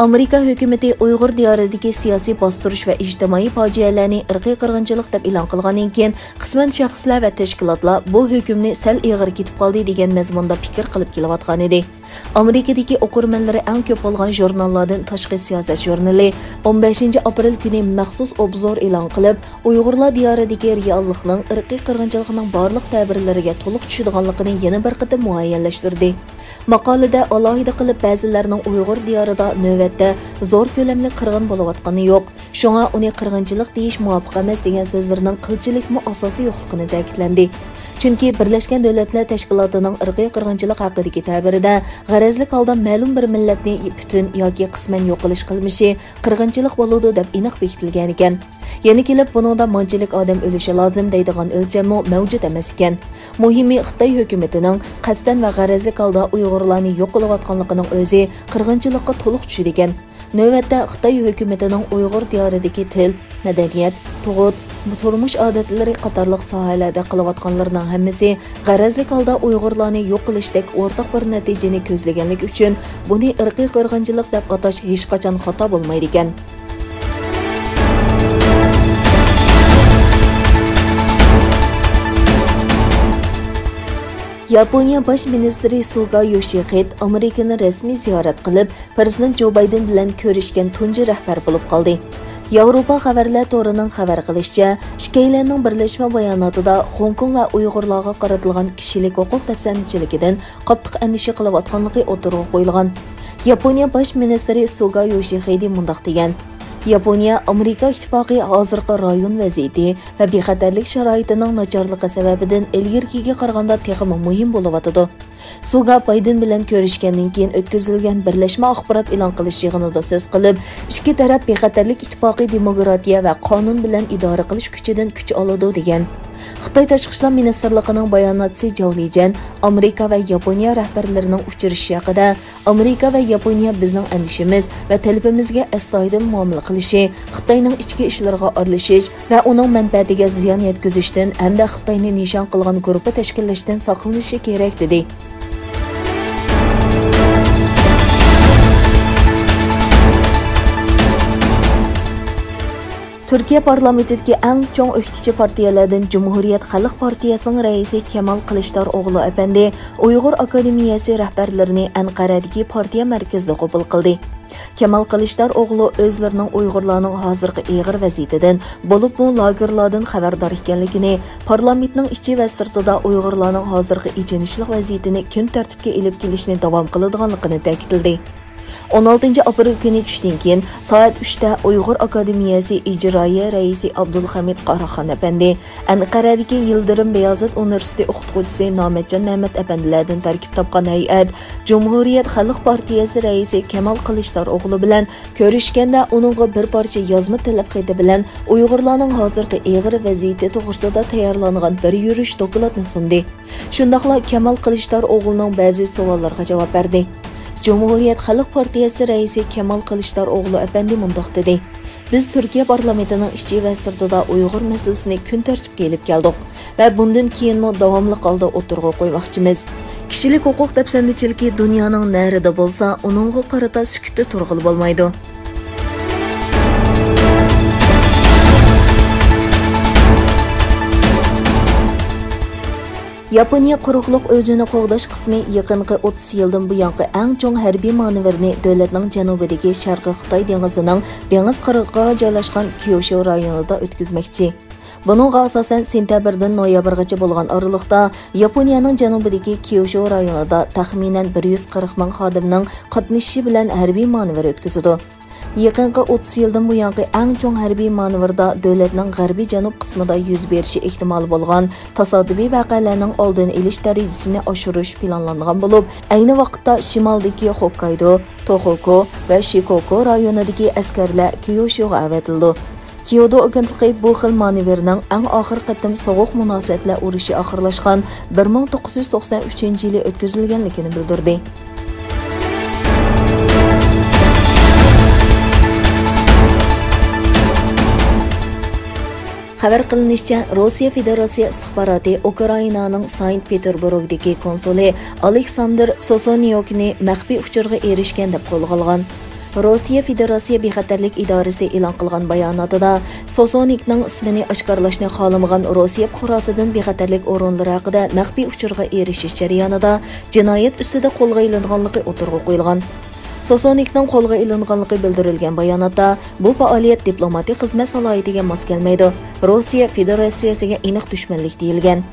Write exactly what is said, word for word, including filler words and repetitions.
ئامېرىكا ھۆكۈمىتى ئۇيغۇر دىيارىدىكى سىياسىي باستۇرۇش ۋە ئىجتىمائىي پاجىئەلەرنى ئىرقىي قىرغىنچىلىق دەپ ئېلان قىلغاندىن كېيىن، قىسمەن شەخسلەر ۋە تەشكىلاتلار بۇ ھۆكۈمنى سەل ئېغىر كېتىپ قالدى دېگەن مەزمۇندا پىكىر قىلىپ كېلىۋاتقانىدى. ئامېرىكىدىكى ئوقۇرمەنلىرى ئەڭ كۆپ بولغان ژۇرناللاردىن تاشقى سىياسەت ژۇرنىلى ئون بەشىنچى ئاپرېل كۈنى مەخسۇس ئوبزور ئېلان قىلىپ، ئۇيغۇرلار دىيارىدىكى رېئاللىقنىڭ ئىرقىي قىرغىنچىلىقنىڭ بارلىق تەبىرلىرىگە تولۇق چۈشىدىغانلىقىنى يەنە بىر قېتىم مۇئەييەنلەشتۈردى. ماقالىدە ئالاھىدە قىلىپ بەزىلەرنىڭ ئۇيغۇر دىيارىدا نۆۋەتتە زور كۆلەملىك قىرغىن بولۇۋاتقىنى يوق، شۇڭا ئۇنى قىرغىنچىلىق دېيىش مۇۋاپىق ئەمەس دېگەن سۆزلىرىنىڭ قىلچىلىكمۇ ئاساسى يوقلۇقىنى تەكىتلەندى. چۈنكى بىرلەشكەن دۆلەتلەر تەشكىلاتىنىڭ ئىرقىي قىرغىنچىلىق ھەققىدىكى تەبىرىدە غەرەزلىك ھالدا مەلۇم بىر مىللەتنى پۈتۈن ياكى قىسمەن يوق قىلىش قىلمىشى قىرغىنچىلىق بولىدۇ دەپ ئېنىق بېكىتىلگەنىكەن. يەنە كېلىپ بۇنىڭدا مانچىلىك ئادەم ئۆلۈشى لازىم دەيدىغان ئۆلچەممۇ مەۋجۇت ئەمەس ئىكەن. مۇھىمى، خىتاي ھۆكۈمىتىنىڭ قەستەن ۋە غەرەزلىك ھالدا ئۇيغۇرلارنى يوق قىلىۋاتقانلىقىنىڭ ئۆزى قىرغىنچىلىققا تولۇق چۈشىدىكەن. نۆۋەتتە خىتاي ھۆكۈمىتىنىڭ ئۇيغۇر دىيارىدىكى تىل، مەدەنىيەت، تۇغۇت، تۇرمۇش ئادەتلىرى قاتارلىق ساھەلەردە قىلىۋاتقانلىرىنىڭ ھەممىسى غەرەزلىك ھالدا ئۇيغۇرلارنى يوق قىلىشتەك ئورتاق بىر نەتىجىنى كۆزلىگەنلىكى ئۈچۈن، بۇنى ئىرقىي قىرغىنچىلىق دەپ ئاتاش ھېچقاچان خاتا بولمايدىكەن. ياپونىيە باش مىنىستىرى سۇگا يوشىخىد ئامېرىكىنى رەسمىي زىيارەت قىلىپ، پىرېزىدېنت جو بايدېن بىلەن كۆرۈشكەن تۇنجى رەھبەر بولۇپ قالدى. ياۋروپا خەۋەرلەر تورىنىڭ خەۋەر قىلىشىچە، ئىككىيلەننىڭ بىرلەشمە باياناتىدا خوڭكوڭ ۋە ئۇيغۇرلارغا قارىتىلغان كىشىلىك ھوقۇق دەپسەندىچىلىكىدىن قاتتىق ئەندىشە قىلىۋاتقانلىقى ئوتتۇرىغا قويۇلغان. ياپونىيە باش مىنىستىرى سۇگا يوشىخىدى مۇنداق دېگەن: ياپونىيە ئامېرىكا ئىتتىپاقى ھازىرقى رايون ۋەزىيىتى ۋە بىخەتەرلىك شارائىتىنىڭ ناچارلىقى سەۋەبىدىن ئىلگىرىكىگە قارىغاندا تېخىمۇ مۇھىم بولۇۋاتىدۇ. سۇگا بايدېن بىلەن كۆرۈشكەندىن كېيىن ئۆتكۈزۈلگەن بىرلەشمە ئاخبارات ئېلان قىلىش يىغىنىدا سۆز قىلىپ، ئىككى تەرەپ بىخەتەرلىك ئىتتىپاقى دېموكراتىيە ۋە قانۇن بىلەن ئىدارە قىلىش كۈچىدىن كۈچ ئالىدۇ، دېگەن. خىتاي تاشقى ئىشلار مىنىستىرلىقىنىڭ باياناتچىسى جاۋ لىجەن ئامېرىكا ۋە ياپونىيە رەھبەرلىرىنىڭ ئۇچرىشىشى ھەققىدە، ئامېرىكا ۋە ياپونىيە بىزنىڭ ئەندىشىمىز ۋە تەلىپىمىزگە ئەستايىدىل مۇئامىلە قىلىشى، خىتاينىڭ ئىچكى ئىشلىرىغا ئارىلىشىش ۋە ئۇنىڭ مەنپەئەتىگە زىيان يەتكۈزۈشتىن ھەمدە خىتاينى نىشان قىلغان گۇرۇپپا تەشكىللەشتىن ساقلىنىشى كېرەك، دېدى. تۈركىيە پارلامېنتىدىكى ئەڭ چوڭ ئۆكتىچى پارتىيەلەردىن جۇمھۇرىيەت خەلق پارتىيەسىنىڭ رەئىسى كېمال قىلىچداروغلۇ ئەپەندى ئۇيغۇر ئاكادېمىيەسى رەھبەرلىرىنى ئەنقەرەدىكى پارتىيە مەركىزىدە قوبۇل قىلدى. كېمال قىلىچداروغلۇ ئۆزلىرىنىڭ ئۇيغۇرلارنىڭ ھازىرقى ئېغىر ۋەزىيىتىدىن، بولۇپمۇ لاگېرلاردىن خەۋەردار ئىكەنلىكىنى، پارلامېنتنىڭ ئىچى ۋە سىرتىدا ئۇيغۇرلارنىڭ ھازىرقى ئېچىنىشلىق ۋەزىيىتىنى كۈن تەرتىپكە ئېلىپ كېلىشنى داۋام قىلىدىغانلىقىنى تەكىتلىدى. ئون ئالتىنچى ئاپرېل كۈنى چۈشتىن كېيىن سائەت ئۈچتە ئۇيغۇر ئاكادېمىيەسى ئىجرائىيە رەئىسى ئابدۇلخەمىت قاراخان ئەپەندى، ئەنقەرەدىكى يىلدىرىم بەيازىت ئۇنىۋېرسىتېتى ئوقۇتقۇچىسى نامەتجان مەمەت ئەپەندىلەردىن تەركىب تاپقان ھەيئەت جۇمھۇرىيەت خەلق پارتىيەسى رەئىسى كېمال قىلىچداروغلۇ بىلەن كۆرۈشكەندە، ئۇنىڭغا بىر پارچە يازما تەلەپ خېتى بىلەن ئۇيغۇرلارنىڭ ھازىرقى ئېغىر ۋەزىيىتى توغرىسىدا تەييارلانغان بىر يۈرۈش دوكلاتنى سۇندى. شۇنداقلا كېمال قىلىچداروغلۇنىڭ بەزى سوئاللىرىغا جاۋاب بەردى. جۇمھۇرىيەت خەلق پارتىيەسى رەئىسى كېمال قىلىچداروغلۇ ئەپەندى مۇنداق دېدى: بىز تۈركىيە پارلامېنتىنىڭ ئىچى ۋە سىرتىدا ئۇيغۇر مەسىلىسىنى كۈن تەرتىپكە ئېلىپ كەلدۇق ۋە بۇندىن كېيىنمۇ داۋاملىق ھالدا ئوتتۇرىغا قويماقچىمىز. كىشىلىك ھوقۇق دەپسەندىچىلىكى دۇنيانىڭ نەرىدە بولسا، ئۇنىڭغا قارىتا سۈكۈتتە تۇرغىلى بولمايدۇ. ياپونىيە قۇرۇقلۇق ئۆزىنى قوغداش قىسمى يېقىنقى ئوتتۇز يىلدىن بۇيانقى ئەڭ چوڭ ھەربىي مانېۋىرنى دۆلەتنىڭ جەنۇبىدىكى شەرقىي خىتاي دېڭىزىنىڭ دېڭىز قىرغىقىغا جايلاشقان كيۇشۇ رايونىدا ئۆتكۈزمەكچى. بۇنىڭغا ئاساسەن، سېنتەبىردىن نويابىرغىچە بولغان ئارىلىقتا ياپونىيەنىڭ جەنۇبىدىكى كيۇشۇ رايونىدا تەخمىنەن بىر يۈز قىرىق مىڭ خادىمنىڭ قاتنىشىشى بىلەن ھەربىي مانېۋىر ئۆتكۈزىدۇ. يېقىنقى ئوتتۇز يىلدىن بۇيانقى ئەڭ چوڭ ھەربىي مانېۋىردا دۆلەتنىڭ غەربىي جەنۇب قىسمىدا يۈز بېرىشى ئېھتىمالى بولغان تاسادىپىي ۋەقەلەرنىڭ ئالدىنى ئېلىش دەرىجىسىنى ئاشۇرۇش پىلانلانغان بولۇپ، ئەينى ۋاقىتتا شىمالدىكى خوككايدو، توخوكۇ ۋە شىكوكۇ رايونىدىكى ئەسكەرلەر كيۇشۇغا ئەۋەتىلىدۇ. كيۇدو ئاگېنتلىقى بۇ خىل مانېۋىرنىڭ ئەڭ ئاخىرقى قېتىم سوغۇق مۇناسىۋەتلەر ئۇرۇشى ئاخىرلاشقان بىر مىڭ توققۇز يۈز توقسەن ئۈچىنچى يىلى ئۆتكۈزۈلگەنلىكىنى بىلدۈردى. خەۋەر قىلىنىشىچە، روسىيە فېدېراتسىيە ئىستىخباراتى ئۇكرائىنانىڭ ساينت پېتېربۇرگدىكى كونسۇلى ئالېكساندىر سوسونيوكنى مەخپىي ئۇچۇرغا ئېرىشكەن دەپ قولغا ئالغان. روسىيە فېدېراتسىيە بىخەتەرلىك ئىدارىسى ئېلان قىلغان باياناتىدا، سوسونىكنىڭ ئىسمىنى ئاشكارىلاشنى خالىمىغان روسىيە پۇقراسىدىن بىخەتەرلىك ئورۇنلىرى ھەققىدە مەخپىي ئۇچۇرغا ئېرىشىش جەريانىدا جىنايەت ئۈستىدە قولغا ئېلىنغانلىقى ئوتتۇرىغا قويۇلغان. سوسونىكنىڭ قولغا ئېلىنغانلىقى بىلدۈرۈلگەن باياناتتا، بۇ پائالىيەت دىپلوماتىك خىزمەت سالاھىيىتىگە ماس كەلمەيدۇ، روسىيە فېدېراتسىيەسىگە ئېنىق دۈشمەنلىك دېيىلگەن.